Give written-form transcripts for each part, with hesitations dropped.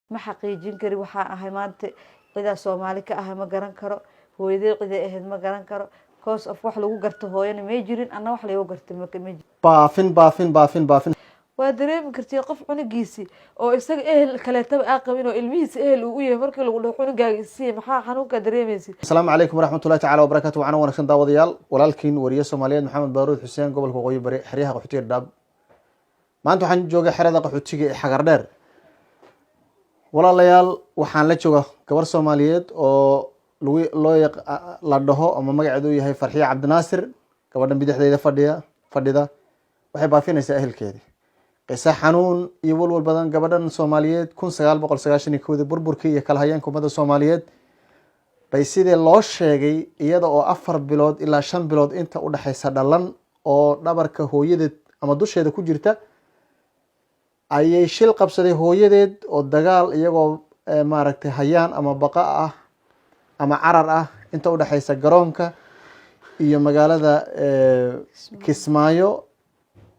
Ma xaqiijin kari waxaa ahay maanta. Cidaa Soomaali ka ahay ma garan karo. Hooyaday ciday ahayd ma garan karo. Cause of wax lagu garto hooyana may jirin, anna wax lagu garta ma jirin. Baafin, baafin, baafin, baafin. Waa dareemi karti qof cunugiisi oo isaga ehel kaleetaba aa qabin oo ilmihiisa ehel uu u yahay, markii lagu dhaho "Cunugaaga isiiya", maxaa xanuunkaa dareemaysid? Asalaamu calaykum waraxmatullahi tacala wabarakatu. Wacana wanaagsan daawadayaal, walaalkiin wariye Soomaaliyeed Maxamed Baaruud Xuseen, gobolka Waqooyi Bari, xeryaha qaxootiga Dhadhaab. Maanta waxaan joogay xerada qaxootiga ee Xagardheer. Walaalayaal, waxaan la jooga gabar Soomaaliyeed oo lagu loo la dhaho ama magaceedu yahay Farxiye Cabdinaasir. Gabadhan bidixdeyda fadhida waxay baafinaysaa ehelkeedi, qiso xanuun iyo walwal badan. Gabadhan Soomaaliyeed 1991-dii burburkii iyo kala hayeenka ummadda Soomaaliyeed bay, sidii loo sheegay, iyada oo 4 bilood ilaa 5 bilood inta udhexaysa dhalan oo dhabarka hooyadeed ama dusheeda ku jirta ayay shil qabsaday hooyadeed, oo dagaal iyagoo maaragtay hayaan ama baqa ah ama carar ah inta udhexaysa garoonka iyo magaalada Kismaayo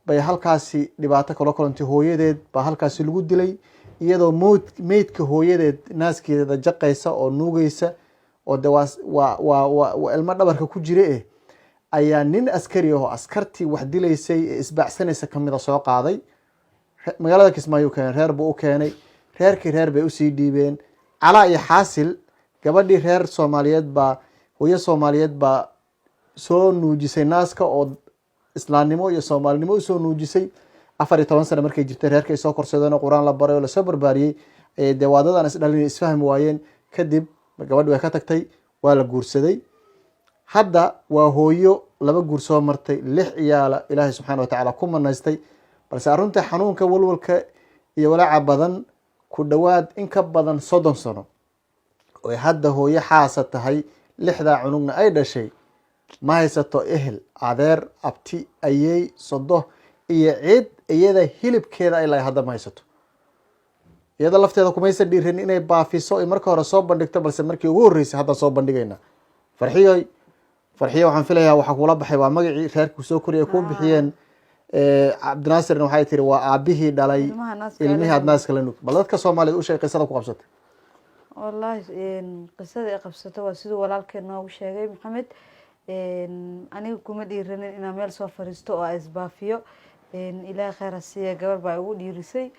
bay halkaasi dhibaato kala kulantay. Hooyadeed baa halkaasi lagu dilay, iyadoo mood meydka hooyadeed naaskeeda jaqaysa oo nuugeysa, oo de waa ilmo dhabarka ku jira ayaa nin askari ah oo askartii wax dilaysay ee isbaacsanaysa kamida soo qaaday. Magaalada Kismaayo u keenay, reer buu u keenay. Reerkii reer bay usii dhiibeen. Calaa iyo xaasil, gabadhii reer Soomaaliyeed baa, hooyo Soomaaliyeed baa soo nuujisay naaska oo islaamnimo iyo soomaalinimo usoo nuujisay. 14 sano markay jirtay, reerka ay soo korsadeen oo Qur-aan la baray oo lasoo barbaariyey, dee waadadan isdhalin isfahmi waayeen. Kadib gabadhi way ka tagtay, waa la guursaday. Hadda waa hooyo laba guur soo martay, lix ciyaala Ilaahay subxaana watacaala ku manaystay. Balse arrinta xanuunka, walwalka iyo walaaca badan, ku dhowaad in ka badan 30 sano oy hadda hooyo xaasa tahay, lixdaa cunugna ay dhashay, ma haysato ehel, adeer, abti, ayey, sodo iyo cid iyada hilibkeeda ay lahay. Hadda ma haysato. Iyada lafteeda kumaysan dhiirin inay baafiso ay marka hore soo bandhigto, balse markii ugu horreysay hadda soo bandhigayna. Farxiyoy, Farxiyo, waxaan filayaa waxaa kula baxay waa magacii reerku soo koriyay kuu bixiyeen. Cabdinaasirna waxay tiri waa aabihii dhalay ilmaha naaska. Ilmihii aad naaska la nug. Bal dadka Soomaaliyeed u sheeg qisada ku qabsatay. Wallaahi, qisada ay qabsato waa siduu walaalkeen noogu sheegay Maxamed. Aniga kuma dhiiranin inaan meel soo fariisto oo aan isbaafiyo. Ilaahay khayr ha siiya, gabar baa igu dhiirisay.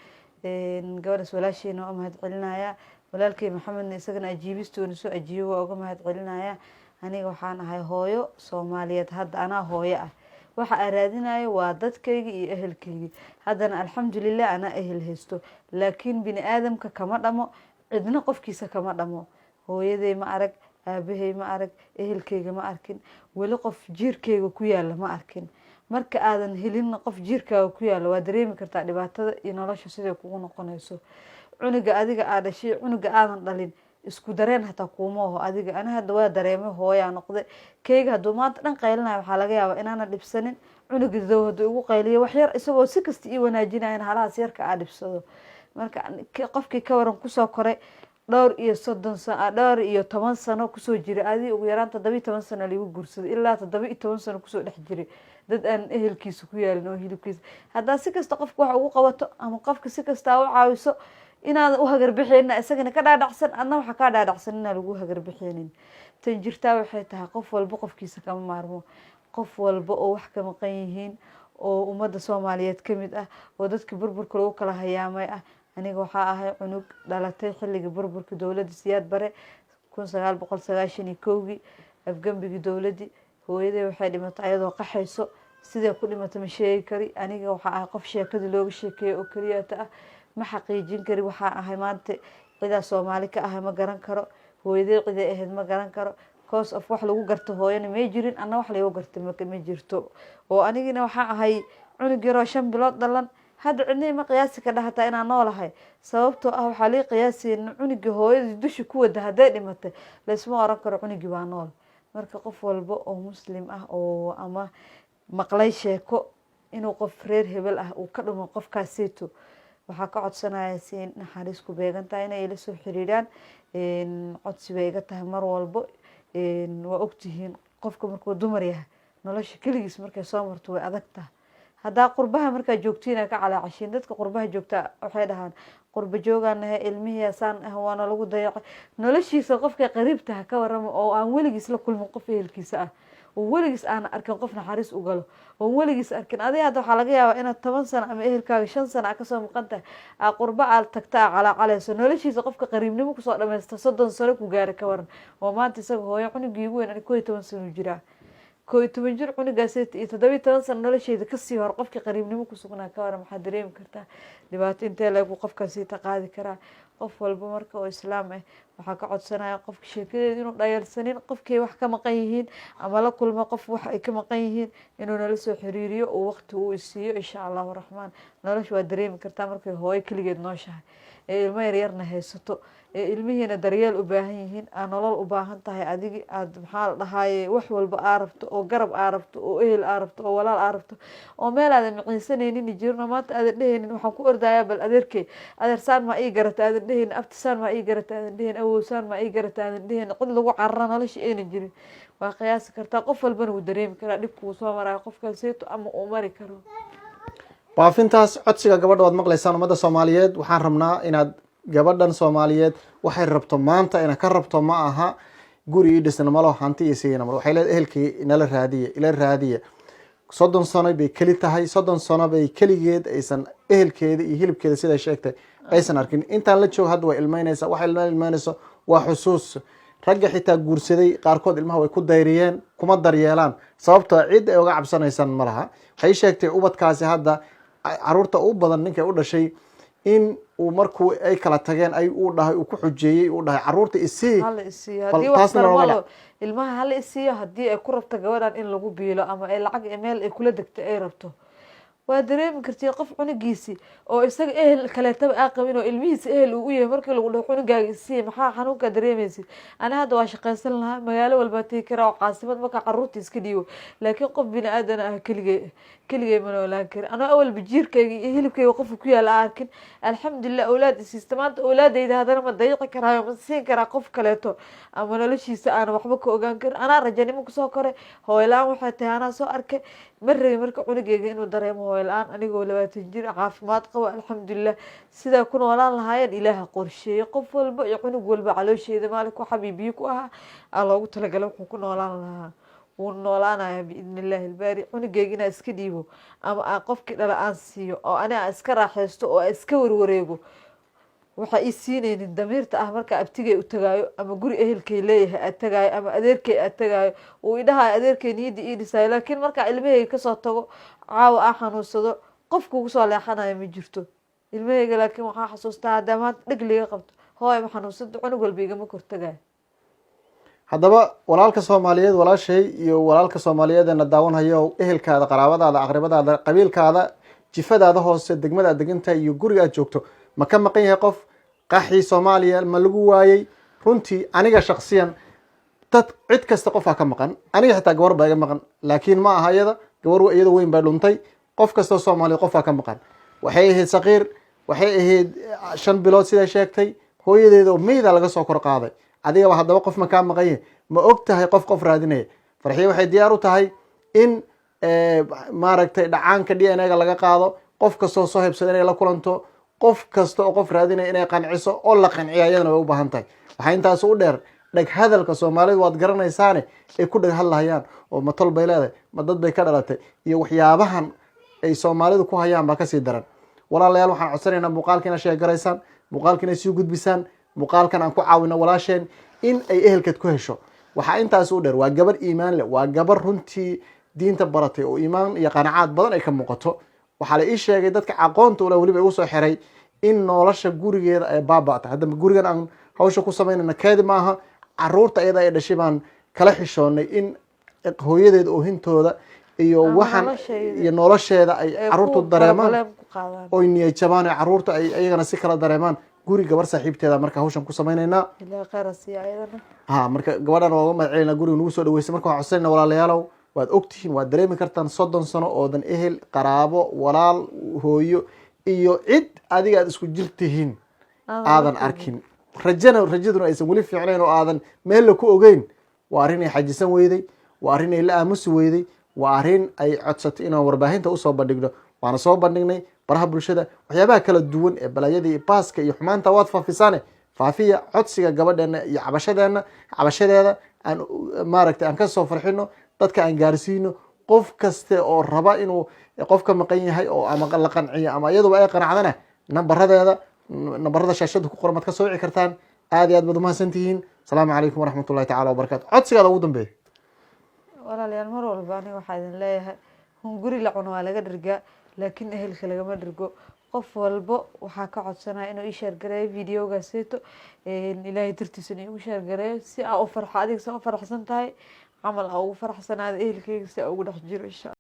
Gabadhaas walaasheena waa mahad celinaya. Walaalkey Maxamedna isagana ajiibistoona soo ajiibo waa uga mahad celinaya. Aniga waxaan ahay hooyo Soomaaliyeed. Hadda anaa hooyo ah. Waxa aan raadinayo waa dadkayga iyo ehelkayga. Haddana alxamdulilah anaa ehel haysto, laakiin bini aadamka kama dhamo, cidna qofkiisa kama dhamo. Hooyaday ma arag, aabahay ma arag, ehelkayga ma arkin weli, qof jiirkayga ku yaala ma arkin. Marka aadan helin qof jiirkaaga ku yaala, waa dareemi kartaa dhibaatada iyo nolosha siday kugu noqonayso. Cunuga adiga aa dhashay, cunuga aadan dhalin isku dareen hataa kuuma oho. Adiga ani hadda waa dareemay, hooyaa noqday. Keyga hadduu maanta dhan qaylinayo, waxaa laga yaabaa inaana dhibsanin. Cunuga dow hadduu igu qayliyo wax yar, isagoo si kasta ii wanaajinayan, halahaas yarka aa dhibsado. Marka qofkii ka waran kusoo koray dhowr iyo 30 sano, dhowr iyo toban sano kusoo jiray, adi ugu yaraan 17 sano laigu guursaday, ilaa 17 sano kusoo dhex jiray dad aan ehelkiisa ku yaalin oo hilibkiisa, haddaa si kasta qofka wax ugu qabato ama qofka si kastaa u caawiso, inaadan u hagarbixeynin isagana ka dhaadhacsan, adna waxaa kaa dhaadhacsan inaan lagu hagarbixeynin. Tan jirtaa waxay tahay, qof walba qofkiisa kama maarmo. Qof walba oo wax ka maqan yihiin oo ummadda Soomaaliyeed ka mid ah oo dadkii burburka lagu kala hayaamay ah. Aniga waxaa ahay cunug dhalatay xilligii burburka dowladda Siyaad Bare, 1991-kii, afgembigii dowladdii. Hooyaday waxay dhimatay ayadoo qaxayso. Sidee ku dhimatay ma sheegi kari. Aniga waxaa ahay qof sheekadii looga sheekeeyey oo keliyata ah. Ma xaqiijin kari waxaa ahay maanta. Cidaa Soomaali ka ahay ma garan karo. Hooyaday ciday ahayd ma garan karo. Cause of wax lagu garto hooyana may jirin, anna wax lagu garta ma jirto. Oo anigina waxaa ahay cunug yaroo 5 bilood dhalan. Hadda cidnii ma qiyaasi kadha hataa inaan noolahay, sababtoo ah waxaa lii qiyaasaynin cunugii hooyadii dusha ku wada. Hadday dhimatay, laysma oran karo cunugii waa nool. Marka qof walba oo Muslim ah oo ama maqlay sheeko inuu qof reer hebel ah uu ka dhumo qofkaaseyto, waxaa ka codsanaya si naxariis ku beegan tahay inay ila soo xiriiraan. Codsi bay iga tahay mar walbo. Waa ogtihiin, qofka markuu dumar yahay, nolosha keligiis markay soo marto way adag tahay. Haddaa qurbaha markaa joogtiin ka calaacashiin, dadka qurbaha joogtaa waxay dhahaan Qurba joogaan nahay, ilmihii asaan ah waana lagu dayacay. Noloshiisa qofka qariibta ha ka waramo oo aan weligiis la kulmin qof ehelkiisa ah, oo weligiis aan arkin qof naxariis u galo, oon weligiis arkin. Adiga hadda waxaa laga yaabaa inaad 10 sano ama ehelkaaga 5 sano aa kasoo maqan tahay, aa qurba aad tagta, aa calaacalayso. Noloshiisa qofka qariibnimo kusoo dhamaysta, 30 sano ku gaara, ka waran oo maanta isaga hooyo cunugii ugu weyn, ani 11 sano jiraa, 11 jir cunugaas iyo 17 sano nolosheeda kasii hor qofkii qariibnimo kusugnaa ka waran. Maxaa dareemi kartaa dhibaato intee leegu qofkaasi ta qaadi karaa? Qof walba marka oo islaam ah waxaa ka codsanaya qofka sheekadeeda inuu dhayalsanin. Qofkay wax ka maqan yihiin ama la kulmo qof wax ay ka maqan yihiin, inuu nala soo xiriiriyo, uu waqti uu isiiyo, insha Allahu raxmaan. Nolosha waa dareemi kartaa markay hooyo keligeed nooshahay ee ilmo yaryarna haysato, ee ilmihiina daryeel u baahan yihiin, aa nolol u baahan tahay, adigi aad, maxaa la dhahaaye, wax walba aa rabto, oo garab aa rabto, oo ehel aa rabto, oo walaal aa rabto, oo meel aadan maciinsanaynin jirno. Maanta aadan dhehaynin waxaan ku ordayaa bal adeerkey, adeer saan maa ii garata aadan dhehaynin, abti saan maa ii garata aadan dhehaynin, awow saan maa ii garata aadan dhehaynin, cid lagu carara nolosha aynan jirin. Waa qiyaasi kartaa, qof walbana wuu dareemi karaa dhibka uu soo marayo qofkaaseeto ama uu mari karo. Baafintaas codsiga gabadha waad maqlaysaan. Ummadda Soomaaliyeed, waxaan rabnaa inaad gabadhan Soomaaliyeed waxay rabto maanta ina ka rabto ma aha guri ii dhisna malo, hanti ii siiyana malo. Waxay leedahay ehelkii inala raadiya, ila raadiya. 30 sano bay keli tahay, 30 sano bay keligeed aysan ehelkeeda iyo hilibkeeda, siday sheegtay, aysan arkin. Intaan la joogo hadda way ilmeynaysaa. Waxay la ilmeynayso waa xusuus. Ragga xitaa guursaday qaarkood ilmaha way ku dayriyeen, kuma daryeelaan, sababtoo cid ay uga cabsanaysan ma laha. Waxay sheegtay ubadkaasi hadda caruurta u badan ninkay u dhashay in uu markuu ay kala tageen ay uu dhahay, uu ku xujeeyey, uu dhahay caruurta isii. Hala isiiyo. Bal haddii wax taasna looga tarmalo ilmaha hala isiiyo. Haddii ay ku rabto gabadhan in lagu biilo ama ay lacag meel ay kula degto ay rabto, waa dareemi kartii qof cunugiisi oo isaga ehel kaleetaba aa qabin oo ilmihiisa ehel uu u yahay. Markii lagu dhaho cunugaaga isiiya, maxaa xanuunkaa dareemaysid? Ani hadda waa shaqaysan lahaa, magaalo walbaa tegi karaa oo caasimad markaa caruurta iska dhiibo, laakiin qof bini aadan ah keligay keligay ma noolaan karin. Anoo awalba jiirkayga iyo hilibkayga qofka ku yaala aan arkin, alxamdulilah, awlaad isiista. Maanta awlaadayda haddana ma dayiqi karaayo, ma siin karaa qof kaleeto ama noloshiisa aan waxba ka ogaan karin? Anaa rajanimo kusoo koray, hooyo la-aan waxay tahay anaa soo arkay. Ma rabin marka cunugeyga inuu dareemo hooyo la-aan. Anigoo 20 jir, caafimaad qabo, alxamdulilah, sidaa ku noolaan lahaayeen Ilaaha qorsheeyey. Qof walba iyo cunug walba caloosheeda maalinku xabiibiyo ku ahaa aa loogu talagalay wuxuu ku noolaan lahaa, wuu noolaanaya biidni Illaahi albaari. Cunugeyga inaa iska dhiibo ama aan qofkii dhala aan siiyo oo ani aan iska raaxaysto oo aan iska warwareego, waxaa ii siinaynin damiirta ah. Marka abtigay u tagaayo ama guri ehelkay leeyahay aad tagaayo ama adeerkay aad tagaayo, uu idhahayo adeerkay niyadda ii dhisaayo, laakiin markaa ilmahayga kasoo tago, caawa aan xanuunsado, qof kugu soo leexanayo ma jirto ilmahayga. Laakiin waxaa xasuustaa haddaa maanta dheg liga qabto, hooy ma xanuunsanta, cunug walba igama kortagayo. Haddaba walaalka Soomaaliyeed, walaashay iyo walaalka Soomaaliyeed na daawanhayo, ehelkaada, qaraabadaada, aqribadaada, qabiilkaada, jifadaada hoose, degmada aad degantahay iyo guriga aad joogto, ma ka maqan yahay qof qaxii Soomaaliya? Ma lagu waayey? Runtii aniga shaksiyan dad cid kasta qofaa ka maqan. Aniga xitaa gabar baa iga maqan, laakiin ma aha iyada gabar, iyada weyn baa dhuntay. Qof kastoo Soomaaliya qofaa ka maqan. Waxay ahayd saqiir, waxay ahayd 5 bilood siday sheegtay, hooyadeeda oo meyda laga soo kor qaaday. Adigaba haddaba qof ma kaa maqan yahay? Ma og tahay qof qof raadinaya? Farxiye waxay diyaar u tahay in maaragtay dhacaanka DNA-ga laga qaado, qof kastoo soo hebsada inay la kulanto, qof kasta oo qof raadinaya inay qanciso oo la qanciya iyadana way u baahan tahay. Waxaa intaas u dheer dheg hadalka Soomaalidu, waad garanaysaane, ay ku dheg hadlahayaan oo ma tol bay leedahay, ma dad bay ka dhalatay, iyo waxyaabahan ay Soomaalidu ku hayaan baa kasii daran. Walaalayaal, waxaan codsanaynaa muuqaalka inaad sheegaraysaan, muuqaalka inay sii gudbisaan, muuqaalkan aan ku caawino walaasheen in ay ehelkeed ku hesho. Waxaa intaas u dheer, waa gabar iimaan leh, waa gabar runtii diinta baratay oo iimaan iyo qanacaad badan ay ka muuqato. Waxaa la ii sheegay, dadka aqoonta ule weliba igu soo xiray, in nolosha gurigeeda ay baaba'tay. Hadda gurigan aan hawsha ku samaynayna keedi maaha. Caruurta iyada ay dhashay baan kala xishoonay in hooyadeed oohintooda iyo Ama waxaan nolosheeda. iyo nolosheeda ay ay caruurtu ku dareemaan problem ku qaadaan, oy niyad jabaan, oy caruurta ay iyagana si kala dareemaan. Guri gabar saaxiibteeda marka hawshan ku samaynaynaa. Ilaahay khayr ha siiya ayadana. Ha, marka gabadhan waa uga mahad celinaa guriga nagu soo dhaweysay. Marka waxaan codsanayna, walaalayaalow, waad ogtihiin, waad dareemi kartaan 30 sano oodan ehel, qaraabo, walaal, hooyo iyo cid adiga aad isku jir tihiin aadan arkin, rajana rajaduna aysan weli fiicnayn oo aadan meel la ku ogeyn. Waa arrin ay xajisan weyday, waa arrin ay la aamusi weyday, waa arrin ay codsatay inaan warbaahinta usoo bandhigno. Waana soo bandhignay. Baraha bulshada waxyaabaha kala duwan ee balaayada iyo baaska iyo xumaanta waad faafisaane, faafiya codsiga gabadheena iyo cabashadeena, cabashadeeda aan maaragtay aan kasoo farxino, dadka aan gaarsiino. Qof kaste oo raba inuu qof ka maqan yahay oo ama la qanciyo ama iyaduba ay qanacdana, nambaradeeda, nambarada shaashada ku qoran baad ka soo wici kartaan. Aad iyo aad baad umahadsan tihiin. Asalaamu calaykum waraxmat ullahi tacala wabarakatu. Codsigaada ugu dambeeya. Walaalayaal, mar walba aniga waxaa idin leeyahay, hunguri la cuno waa laga dhergaa, laakiin ehelka lagama dhergo. Qof walbo waxaa ka codsanaya inuu ii share gareeyo videogaaseeto, Ilaahay dartiisa inuu igu share gareeyo si aa u farxo. Adiga saa u faraxsan tahay camal aa ugu faraxsanaada, ehelkeyga si aa ugu dhex jiro, insha Allah.